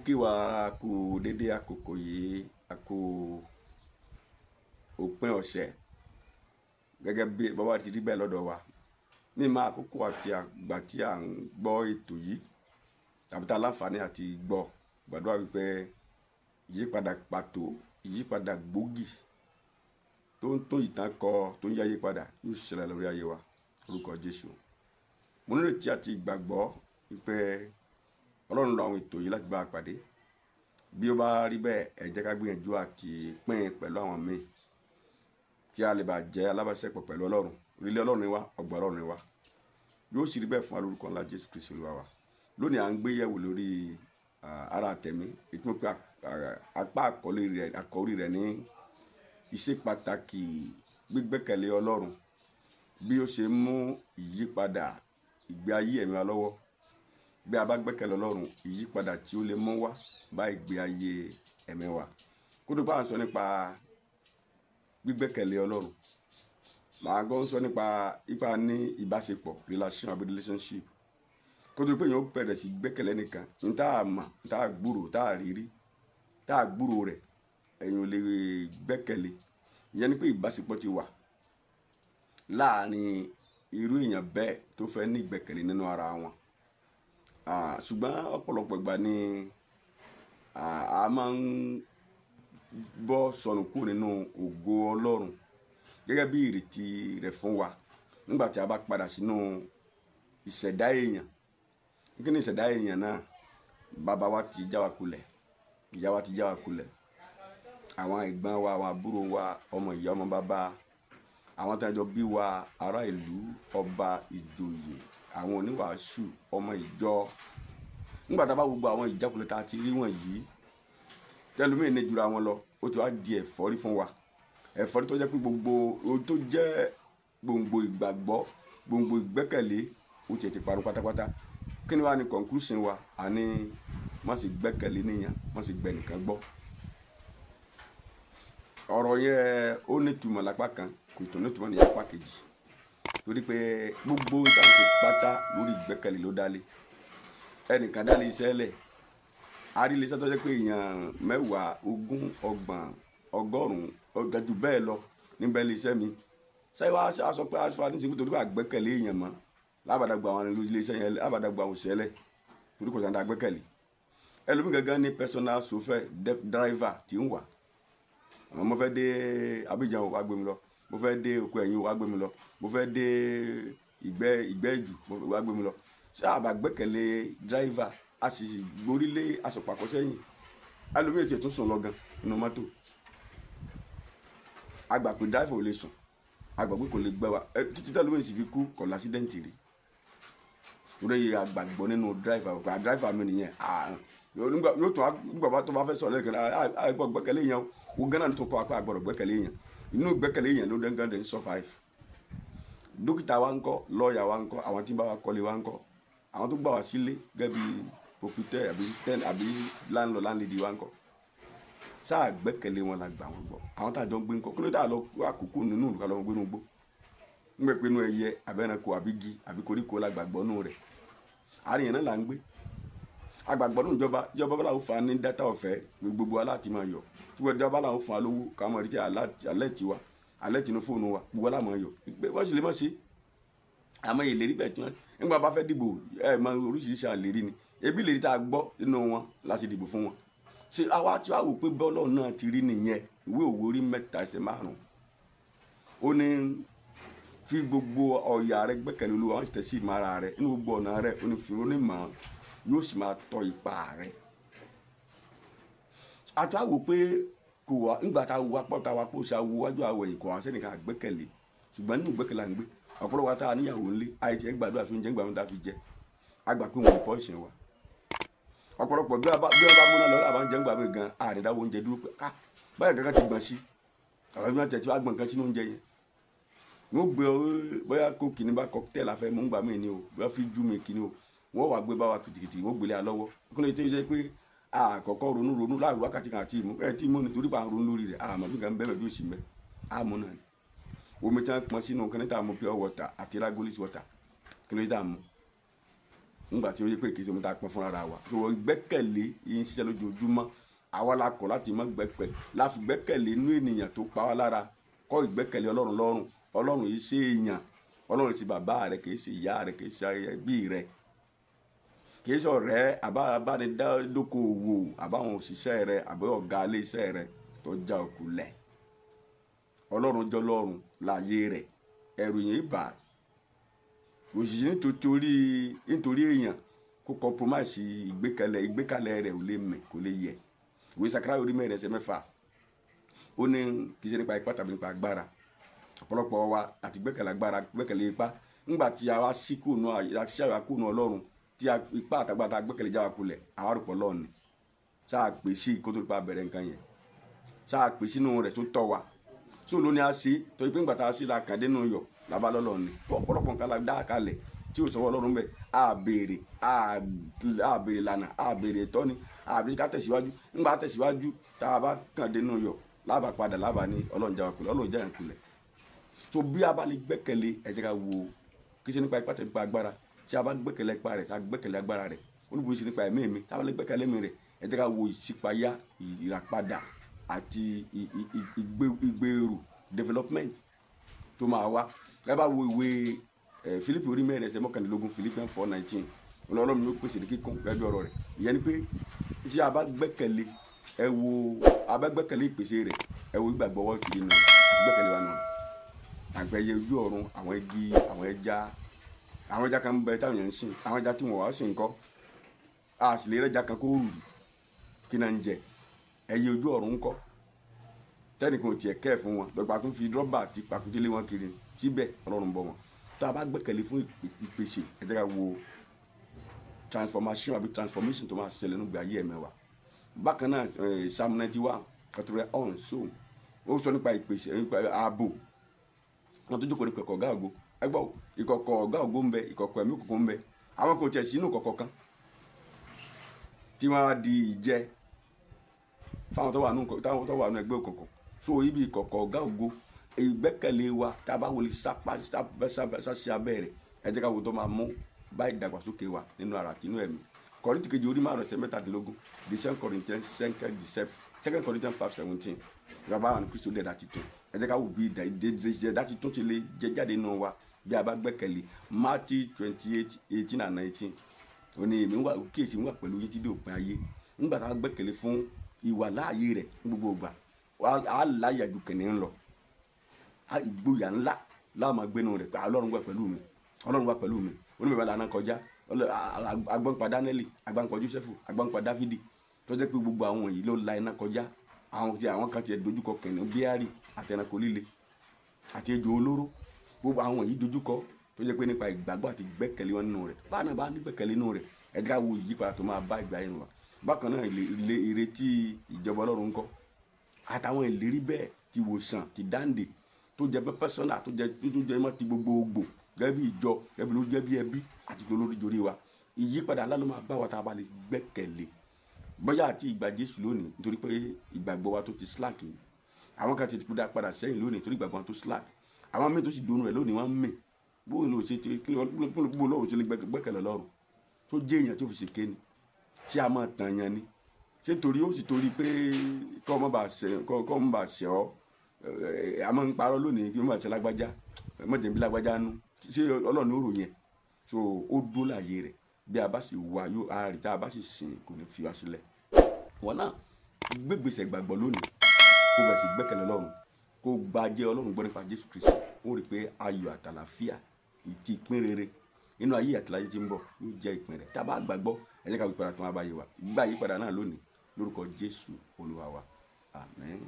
Kí wa kú dédé àkókò yìí, a kú òpin ọ̀sẹ̀ gẹ́gẹ́ bí bàbá ti rí bẹ́ẹ̀ lọ́dọ̀ wa. Ní ìmọ̀ àkókò àti àgbà tí à ń gbọ́ ètò yìí tàbí tá láǹfààní àti gbọ́, gbàdúrà wípé ìyípadà pàtó, ìyípadà gbòógì tó ń tún ìtàn kọ, tó ń yí ayé padà yóò ṣẹlẹ̀ lórí ayé wa lórúkọ Jésù. Mo nírètí àti ìgbàgbọ́ wípé Ọlọ́run lo àwọn ètò yìí láti bá a pàdé. Bí ó bá rí bẹ́ẹ̀, ẹ jẹ́ ká gbìyànjú àti pín pẹ̀lú àwọn míì kí a lè bá jẹ́ alábàáṣepọ̀ pẹ̀lú Ọlọ́run. Orílẹ̀ Ọlọ́run ni wá, ọgbà Ọlọ́run ni wá. Yóò sì rí bẹ́ẹ̀ fún wa lórúkọ ńlá Jésù Kristi Olúwa wa. Lónìí à ń gbé yẹ̀wò lórí ara tẹ̀mí, èyí tí mo pe apá àkọ́rí rẹ̀ ní ìṣe pàtàkì gbígbẹ́kẹ̀lé Ọlọ́run bí ó ṣe mú ìyípadà ìgbé ayé ẹ̀mí wa lọ́wọ́. Bí a bá gbẹ́kẹ̀lé Ọlọ́run, ìyípadà tí ó lè mú wá bá ìgbé ayé ẹ̀mí wa. Kó tó bá ń sọ nípa gbígbẹ́kẹ̀lé Ọlọ́run, màá gbọ́ ń sọ nípa ipa ní ìbáṣepọ̀, relation àbí relationship. Kó tó pé èèyàn ó bẹ̀rẹ̀ sí gbẹ́kẹ̀lé nìkan, ní tá a mọ̀, ní tá a gbúrò, tá a rí rí, tá a gbúrò rẹ̀, èèyàn ò lè gbẹ́kẹ̀lé. Ìyẹn ni pé ìbáṣepọ̀ ti wà láàárín irú èèyàn bẹ́ẹ̀ tó fẹ́ ní ìgbẹ́kẹ̀lé nínú ara wọn. Ṣùgbọ́n ọ̀pọ̀lọpọ̀ ìgbà ni a máa ń bọ́ sọnù kúrò nínú ògo Ọlọ́run gẹ́gẹ́ bí ìrètí rẹ̀ fún wa nígbà tí a bá padà sínú ìṣẹ̀dá èèyàn. Kí ni ìṣẹ̀dá èèyàn náà? Bàbá wa ti já wa kulẹ̀, ìyá wa ti já wa kulẹ̀, àwọn ẹ̀gbọ́n wa, àwọn àbúrò wa, ọmọ ìyá, ọmọ bàbá, àwọn tí a jọ bí wa, ará ìlú, ọba, ìjòyè, àwọn oníwàásù, ọmọ ìjọ. Nígbà tá a bá gbogbo àwọn ìjákulẹ̀ tá a ti rí wọ̀nyí, tẹlòmíì ní jura wọn lọ, ó ti wá di ẹ̀fọ́rí fún wa. Ẹ̀fọ́rí tó jẹ́ pé gbogbo ohun tó jẹ́ gbòǹgbò ìgbàgbọ́, gbòǹgbò ìgbẹ́kẹ̀lé, ó ti parun pátápátá. Kí ni wá ní conclusion wa? Àní má sì gbẹ́kẹ̀lé níyàn, má sì gbẹ́ nìkan gbọ́. Ọ̀rọ̀ yẹn ó ní ìtumọ̀ lápá kan, kò tó ní ìtumọ̀ ní apá kejì. Torí pé gbogbo ohun tá a ṣe pátá lórí ìgbẹ́kẹ̀lé ló dá lé. Ẹnìkan dá lé iṣẹ́ lẹ̀. A rí ilé iṣẹ́ tó jẹ́ pé èèyàn mẹ́wàá, ogún, ọgbọ̀n, ọgọ́rùn-ún, ọ̀gá jù bẹ́ẹ̀ lọ níbẹ̀ ilé iṣẹ́ mi. Ṣé wàá sọ pé aṣọ àti ìsìnkú torí pé àgbẹ́kẹ̀lé èèyàn mọ́? Lábàdàgbà àwọn ilé iṣẹ́ yẹn, lábàdàgbà àwọn òṣìṣẹ́ lẹ̀ torí kò sáńdà gbẹ́kẹ̀lé. Ẹlòmíì gangan ní personal chauffeur driver tí ń wà. Àmọ́ mo fẹ́ dé Abidjan, wá gbé mi lọ. Mo fẹ́ dé oko ẹ̀yìn, wá gbé mi lọ. Mo fẹ́ dé ìgbẹ́ ìjù, wá gbé mi lọ. Ṣé àbá gbẹ́kẹ̀lé driver, a sì gborílé aṣọpàkọ́ sẹ́yìn. Ẹlòmíì tí ò tún sùn lọ gan nínú mọ́tò. A gbà pé driver ò lè sùn, a gbà pé kò lè gbẹ wa. Títí tẹlòmíì sì fi kú kò l'accident rí. Torí a gbàgbọ́ nínú driver, pé driver mi nìyẹn. Yóò tún nígbà tó bá fẹ́ sọ̀rọ̀ lẹ́ẹ̀kan, a gbọ́ gbẹ́kẹ̀lé yẹn o. Wo Ghana tó kọ́ apá àgbọ̀dọ̀ gbẹ́kẹ̀lé yẹn. Inú gbẹ́kẹ̀lé yẹn ló dẹ́ngàn dẹ́ ń survive. Dókítà wa ń kọ́, lọ́ọ̀yà wa ń kọ́, àwọn tí ń bá wa kọ́lé wa ń kọ́, àwọn tó gbà wá sílé gẹ́gẹ́ bí proprietor àbí ten àbí landlord landlady wa ń kọ́. Sáà gbẹ́kẹ̀lé wọn la gbà wọ́n gbọ́. Àwọn tá a jọ ń gbé ń kọ́, kí ló dé tá a lọ àkókò nínú ìlú ká lọ gbé nínú igbó? Ń gbé pé inú ẹyẹ àbí ẹranko àbí igi àbí koríko la gbàgbọ́ nínú rẹ̀. Àárín yẹn náà là ń gbé. A gbàgbọ́ nínú ìjọba, ìjọba bá làwọn fún wa ní data ọ̀fẹ́ gbogbo wa láti máa yọ̀. Tí wọ́n ìjọba làwọn fún wa lówó ká máa rí tí alert wa, alert inú fóònù wa, gbogbo wa la máa yọ̀. Pé wọ́n sì lè má ṣe. Àmọ́ ìlérí bẹ́ẹ̀ tí wọ́n nígbà bá fẹ́ dìbò, ẹ mọ oríṣiríṣi àlérí ni. Ebi ìlérí tá a gbọ́ nínú wọn la ṣe dìbò fún wọn. Ṣé àwa tí wàá wò pé bọ́lọ̀ náà ti rí nìyẹn? Ìwé òwe orí 3 ẹsẹ̀ 5. Ó ní fi gbogbo ọ̀yà rẹ gbẹ́kẹ̀lé Olúwa, wọ́n sì tẹ̀ sí ìmọ̀ ara rẹ. Nínú gbogbo ọ̀nà rẹ, ó ní fi ó ní mọ̀, yóò sì máa tọ́ ipa rẹ. A tún wá wò pé kò wá nígbà tá a wá pọ̀ tá a wá pọ̀ ṣe awo wájú àwọ̀ ẹ̀yìn kò wá sẹ́nìkan àgbẹ́kẹ̀lé. Ṣùgbọ́n nínú ìgbẹ́kẹ̀lé là ń gbé. Ọ̀pọ̀lọpọ̀ wa tá a níyàwó ńlé, àìtí ẹ gbàdúrà sí oúnjẹ ńgbà mi tá a fi jẹ. A gbà pé òun ò poison wa. Ọ̀pọ̀lọpọ̀ bí wọ́n bá múná lọ lábàá ń jẹ ńgbà mi gan, a lè dáwọ́ oúnjẹ dúró pé ká báyìí kankan ti gbọ̀n sí. Àwọn ẹbí wọn tẹ̀ tí wọ́n á gbọ̀n nǹkan sínú oúnjẹ yẹn. Wọ́n gbé ọ bóyá kókì ní bá cocktail la fẹ́ mú ńgbà mí ni o, bóyá fi jú mi kí ni o. Wọ́n wá gbé bá wa kìtìkìtì, wọ́n gbélé a lọ́wọ́. Kí ló dé jẹ́ pé a kọ́kọ́ ronú ronú láàrú wákàtí kan àti ìmú. Ẹ tí mú ni torí pa ronú lórí rẹ̀, a mọ̀ bí nǹkan bẹ́ẹ̀ bí ó sì mẹ́. A mú náà ni. Omi tí wọ́n pọn sínú kí ni tá a mú pure water àti Ragolis water. Kí ló dé tá a mú? Nígbà tí ó yẹ pé kì í ṣe omi tá a pọn fúnra wa. So ìgbẹ́kẹ̀lé yìí ń ṣiṣẹ́ lójoojúmọ́. Àwa la kọ̀ láti má gbẹ́kẹ̀ láfi gbẹ́kẹ̀lé inú ènìyàn tó pa wá lára kọ́ ìgbẹ́kẹ̀lé Ọlọ́run lọ́rùn. Ọlọ́run yìí ṣe èèyàn, Ọlọ́run ṣe bàbá rẹ, kì í ṣe ìyá rẹ, kì í ṣe ẹbí rẹ, kì í ṣe ọ̀rẹ́ àbánidókòwò àbáwọn òṣìṣẹ́ rẹ àbí ọ̀gá ilé iṣẹ́ rẹ tó já òkulẹ̀. Ọlọ́run jẹ́ Ọlọ́run láyé rẹ̀, ẹ̀rù yìí bà á. Òṣìṣẹ́ nítorí èèyàn kó compromise ìgbékalẹ̀ rẹ̀ ò lè mẹ̀, kò lè yẹ. Ìwé Sákáráyà orí 4 ẹsẹ̀ 6 ó ní kì í ṣe nípa ipá tàbí nípa agbára. Ọ̀pọ̀lọpọ̀ wa àti gbẹ́kẹ̀lé agbára, gbẹ́kẹ̀lé ipá. Nígbà tí a wá sí kùnú, a ṣí àwa kùnú Ọlọ́run, tí ipá àtàgbàtà gbẹ́kẹ̀lé já wa kulẹ̀, àwa rò pọ̀ Ọlọ́run ni. Ṣáà pè sí kó tó nípa bẹ̀rẹ̀ nǹkan yẹn. Ṣáà pè sínú rẹ̀ tó tọ́ wa. So ló ní a ṣe, torí pé nígbà tá a ṣe la kàn dénú yọ̀, la bá lọ́lọ́run ni. Ọ̀pọ̀lọpọ̀ nǹkan la dá kalẹ̀ tí ò sọ́wọ́ Ọlọ́run bẹ̀. A béèrè, a béèrè lànà, a béèrè ìtọ́ni, a béèrè ká tẹ̀síwájú. Nígbà tẹ̀síwájú, tá a bá kàn dénú yọ̀, lábàá padà lábàá ní Ọlọ́run já wa kulẹ̀, Ọlọ́run já yẹn kulẹ̀. So bí a bá lè gbẹ́kẹ̀lé, ẹ jẹ́ ká wo kì í ṣe nípa ipá tàbí nípa agbára. Tí a bá gbẹ́kẹ̀lé ipá rẹ̀, tá a gbẹ́kẹ̀lé agbára rẹ̀, ó ní bó ṣe nípa ẹ̀mí mi, tá a bá lè gbẹ́kẹ̀lé ẹ̀mí rẹ̀, ẹ jẹ́ ká wo ìṣípayá, ìràpadà àti ìgbèrú development tó máa wá. Ẹ bá wo ìwé Fílípì orí 4 ẹsẹ̀ 19, Philippians 4:19, Ọlọ́run yóò pèsè ní kíkún gẹ́gẹ́ bí ọ̀rọ̀ rẹ̀. Ìyẹn ni pé tí a bá gbẹ́kẹ̀lé, ẹ wo, a bá gbẹ́kẹ̀lé ìpèsè rẹ̀, ẹ wo ìgbàgbọ́ wọ́n ti nù, gbẹ́kẹ̀lé wa nù. Àgbẹ̀yẹ ojú ọ̀run, àwọn igi, àwọn ẹja kan ń bẹ táwọn èèyàn ń sìn, àwọn ẹja tí wọ́n wá sìn ńkọ́, a sì lè rẹ́ja kan kó rù kí náà ń jẹ. Ẹyẹ ojú ọ̀run ńkọ́, tẹ́nìkan ò tiẹ̀ kẹ́ ẹ̀ fún wọn, lọ́gbà tún fi rọ́bà àti pàkúté lé wọn kiri, síbẹ̀ Ọlọ́run bọ̀ wọn. Tá a bá gbẹ́kẹ̀lé fún ìpèsè, ẹ jẹ́ ká wo transformation àbí transformation tó máa ṣẹlẹ̀ nígbà ayé ẹ̀mẹ́wàá. Bákan náà, Psalm 91, 91, so ó sọ nípa ìpèsè, nípa ààbò. Wọn tó jókòó ní ìkọ̀kọ̀ ọ̀gá ògo. Ẹ gbọ́, ìkọ̀kọ̀ ọ̀gá ògo ń bẹ, ìkọ̀kọ̀ ẹ̀mí òkùnkùn ń bẹ. Àwọn kò tiẹ̀ sínú ìkọ̀kọ̀ kan tí wọ́n á di ìjẹ fáwọn tó wà nínú ẹgbẹ́ òkùnkùn. So ibi ìkọ̀kọ̀ ọ̀gá ògo, ìgbẹ́kẹ̀lé wa tá a bá wọlé sápá sáṣẹ abẹ́ rẹ̀, ẹ jẹ́ ká wo tó máa mú bá ìdàgbàsókè wa nínú ara àti inú ẹ̀mí. Kọ́ríńtì kejì orí 5 ẹsẹ̀ 17, the 2 Corinthians 5:17, 2 Corinthians 5:17. Bàbá àwọn Kristo dẹ̀dá ti tún. Ẹ jẹ́ ká wo bí ìdẹ̀dá ti tún ti lè jẹ jáde nínú wa bí a bá gbẹ́kẹ̀lé. Matthew 28:18 and 19. Ó ní èmi wà, kíyèsí mi wà pẹ̀lú yín títí dé òpin ayé. Nígbà tá a gbẹ́kẹ̀lé fún ìwà láàyè rẹ̀ ní gbogbo ìgbà, á láyà ju kìnìún lọ. Ìgboyà ńlá láwọn máa gbénu rẹ̀ pé Ọlọ́run wà pẹ̀lú mi, Ọlọ́run wà pẹ̀lú mi. Ó ní bàbá lànà kọjá, agbọ́npa Dánẹ́lì, agbọ́npa Jósẹ́fù, agbọ́npa Dáfídì, tó jẹ́ pé gbogbo àwọn yìí ló la iná kọjá. Àwọn kan tiẹ̀ dojúkọ kìnìún bíárì àti ẹranko líle àti ejò olóró. Gbogbo àwọn yìí dojúkọ tó jẹ́ pé nípa ìgbàgbọ́ àti gbẹ́kẹ̀lé wọn nínú rẹ̀. Báwọn náà bá ní gbẹ́kẹ̀lé nínú rẹ̀, ẹ jẹ́ ká wo ìyípadà tó máa bá ìgbà yẹn wá. Bákan náà, ìrètí ìjọba Ọlọ́run ńkọ́, àtàwọn ìlérí bẹ́ẹ̀ ti wòsàn, ti dáǹdè, tó jẹ́ pé pẹ́sọ́nà, tó jẹ́ mọ́ ti gbogbogbò, gẹ́gẹ́ bí ìjọ, gẹ́gẹ́ bí ló jẹ́ bí ẹbí àti tó lórí jorí wa. Ìyípadà ńlá ló máa bá wa tá a bá lè gbẹ́kẹ̀lé. Bóyá àti ìgbà Jésù lónìí, nítorí pé ìgbàgbọ́ wa tó ti slack ni. Àwọn kan ti kú dá padà sẹ́yìn lónìí torí ìgbàgbọ́ wa tó slack. Àwọn míì tó sì dónú rẹ̀ lónìí wọ́n ń mì. Bó ló ṣe ti, kí ló, bó ló ṣe lè gbẹ́kẹ̀lé Ọlọ́run tó jẹ́ èèyàn tó fi ṣèké ni? Ṣé a máa tàn yàn ni? Ṣé torí ó sì torí pé kọ́ ọmọ bá ṣe, kọ́ ọmọ bá ṣe ọ́, a máa ń parọ́ lónìí kí wọ́n bá ṣe lágbájá, má jẹ́ n bí lágbájá nú. Ṣé Ọlọ́run ó rò yẹn? So ó dó láàyè rẹ̀. Bí a bá sì wá yóò, a rí, tá a bá sì sìn kò ní fi wá sílẹ̀. Wọ́n náà gbégbèsè ìgbàgbọ́ lónìí, kó bẹ̀rẹ̀ sí gbẹ́kẹ̀lé Ọlọ́run, kó gba jẹ́ Ọlọ́run gbọ́ nípa Jésù Kristi. Ó rí pé ayọ̀ àtàlàfíà ìtì ìpín rere nínú ayé àtìláyé tí ń bọ̀ yóò jẹ́ ìpín rẹ̀. Tá a bá gbàgbọ́, ẹ jẹ́ ká yípadà tó máa bá yé wa. Gbà yípadà náà lónìí lórúkọ Jésù Olúwa wa. Àmín.